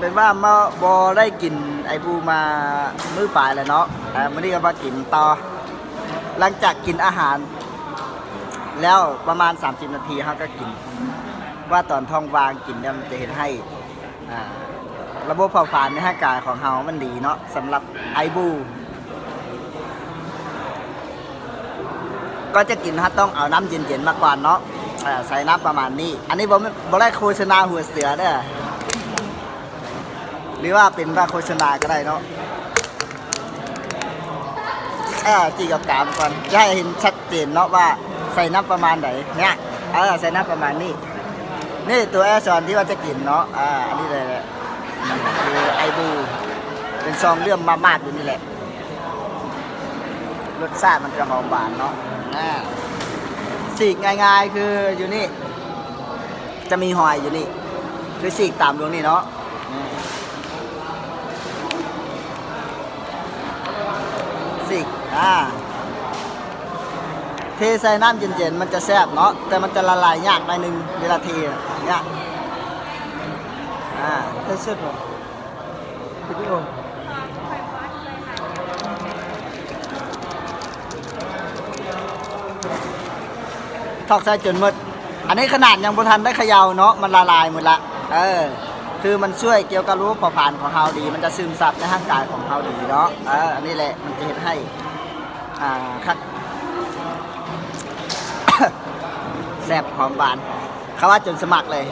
ເປັນວ່າມາ ບໍ່ໄດ້ກິນໄອບູມາມື້ປາຍແລ້ວເນາະ. ເອີ ມື້ນີ້ກໍມາກິນຕໍ່. ຫຼັງຈາກກິນອາຫານແລ້ວປະມານສາມສິບນາທີ ເຮົາກໍກິນ. ວ່າຕອນທ້ອງວ່າງກິນແລ້ວ ມັນຈະເຮັດໃຫ້ ອ່າ ລະບົບເຜົາຜານໃນຮ່າງກາຍຂອງເຮົາມັນດີເນາະ. ສຳລັບໄອບູ ກ່ອນຈະກິນ ເຮົາຕ້ອງເອົານ້ຳເຢັນໆມາກ່ອນເນາະ. ເອີ ໃສ່ນ້ຳປະມານນີ້. ອັນນີ້ບໍ່ແມ່ນ ບໍ່ໄດ້ໂຄສະນາຫົວເສືອເດີ້ ຫຼືວ່າເປັນວ່າໂຄສະນາກໍໄດ້ເນາະ. ເອີ ຈີ່ກັບກາມກ່ອນ ຈະໃຫ້ເຫັນຊັດເຈນເນາະວ່າໃສ່ນ້ຳປະມານໃດ. ເນີ້ຍ ເອີ ໃສ່ນ້ຳປະມານນີ້. ນີ້ຕົວອັກສອນທີ່ວ່າຈະກິນເນາະ. ອ່າ ອັນນີ້ແຫຼະ ຄືໄອບູ ເປັນຊອງເຫຼື້ອມມາດໆຢູ່ນີ້ແຫຼະ. ລົດຊາດມັນຈະຫອມຫວານເນາະ. ອ່າ ສີກງ່າຍໆ ຄືຢູ່ນີ້ ຈະມີຫອຍຢູ່ນີ້ ຄືສີກຕາມດວງນີ້ເນາະ. ນີ້ ສີກ ອ່າ ເທໃສ່ນ້ຳເຢັນໆ ມັນຈະແຊບເນາະ ແຕ່ມັນຈະລະລາຍຍາກໜ້ອຍໜຶ່ງເວລາເທ. ຍາກ ອ່າ ໄດ້ເສັດບໍ່? ວິດີໂອ ຖອກໃສ່ຈົນໝົດ. ອັນນີ້ຂະໜາດຍັງບໍ່ທັນໄດ້ເຂົາເຍົາເນາະ ມັນລະລາຍໝົດລະ. ເອີ ຄືມັນຊ່ວຍກ່ຽວກັບລະບົບເຜົາຜານຂອງເຮົາດີ ມັນຈະຊຶມຊັບໃນຮ່າງກາຍຂອງເຮົາດີເນາະ. ເອີ ອັນນີ້ແຫຼະ ມັນຈະເຮັດໃຫ້ ອ່າ ຄັກ ແຊບຫອມຫວານ. ເຂົາວ່າຈົນສະໝັກເລີຍ.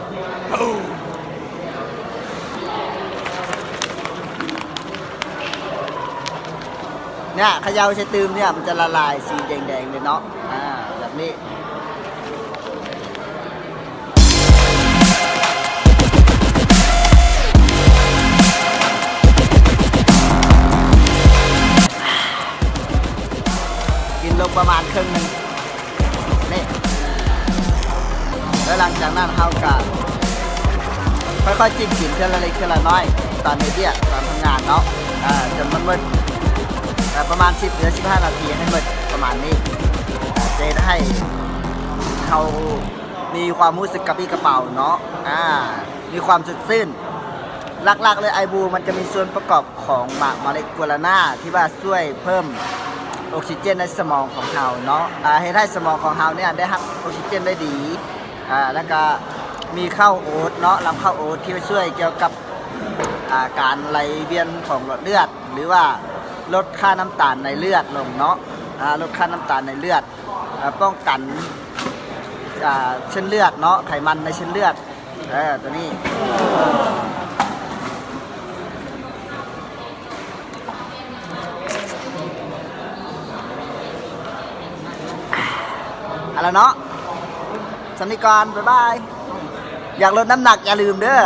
ເນີ້ຍ ເຂົາເຍົາໃສ່ຕື່ມເນີ້ຍ ມັນຈະລະລາຍສີແດງໆເລີຍເນາະ. ອ່າ ແບບນີ້ ກິນລົງປະມານເຄິ່ງໜຶ່ງ. ນີ້ ແລ້ວຫຼັງຈາກນັ້ນເຮົາກະຄ່ອຍໆຈິບກິນເທື່ອລະເລັກເທື່ອລະນ້ອຍ ຕອນເຮັດວຽກ ຕອນທຳງານເນາະ. ອ່າ ຈົນມັນໝົດ ເອີ ປະມານສິບເຫຼືອສິບຫ້ານາທີໃຫ້ໝົດປະມານນີ້ ຈະເຮັດໃຫ້ເຮົາມີຄວາມຮູ້ສຶກກະປີ້ກະເປົາເນາະ. ອ່າ ມີຄວາມສົດຊື່ນ. ຫຼັກໆເລີຍ ໄອບູມັນຈະມີສ່ວນປະກອບ ຂອງໝາກມະເລັດກົວລານາ ທີ່ວ່າຊ່ວຍເພີ່ມອົກຊີເຈນໃນສະໝອງຂອງເຮົາເນາະ. ອ່າ ເຮັດໃຫ້ສະໝອງຂອງເຮົາເນີ້ຍໄດ້ຮັບອົກຊີເຈນໄດ້ດີ. ອ່າ ແລ້ວກະມີເຂົ້າໂອດເນາະ ລຳເຂົ້າໂອດ ທີ່ໄປຊ່ວຍກ່ຽວກັບ ອ່າ ການໄຫຼວຽນຂອງຫຼອດເລືອດ ຫຼືວ່າລົດຄ່ານ້ຳຕານໃນເລືອດລົງເນາະ. ອ່າ ລົດຄ່ານ້ຳຕານໃນເລືອດ ອ່າ ປ້ອງກັນ ອ່າ ເສັ້ນເລືອດເນາະ ໄຂມັນໃນເສັ້ນເລືອດ. ເອີ ຕົວນີ້ ເອົາລະເນາະ ສ່ຳນີ້ກ່ອນ ບາຍບາຍ. ຢາກລົດນ້ຳໜັກຢ່າລືມເດີ້.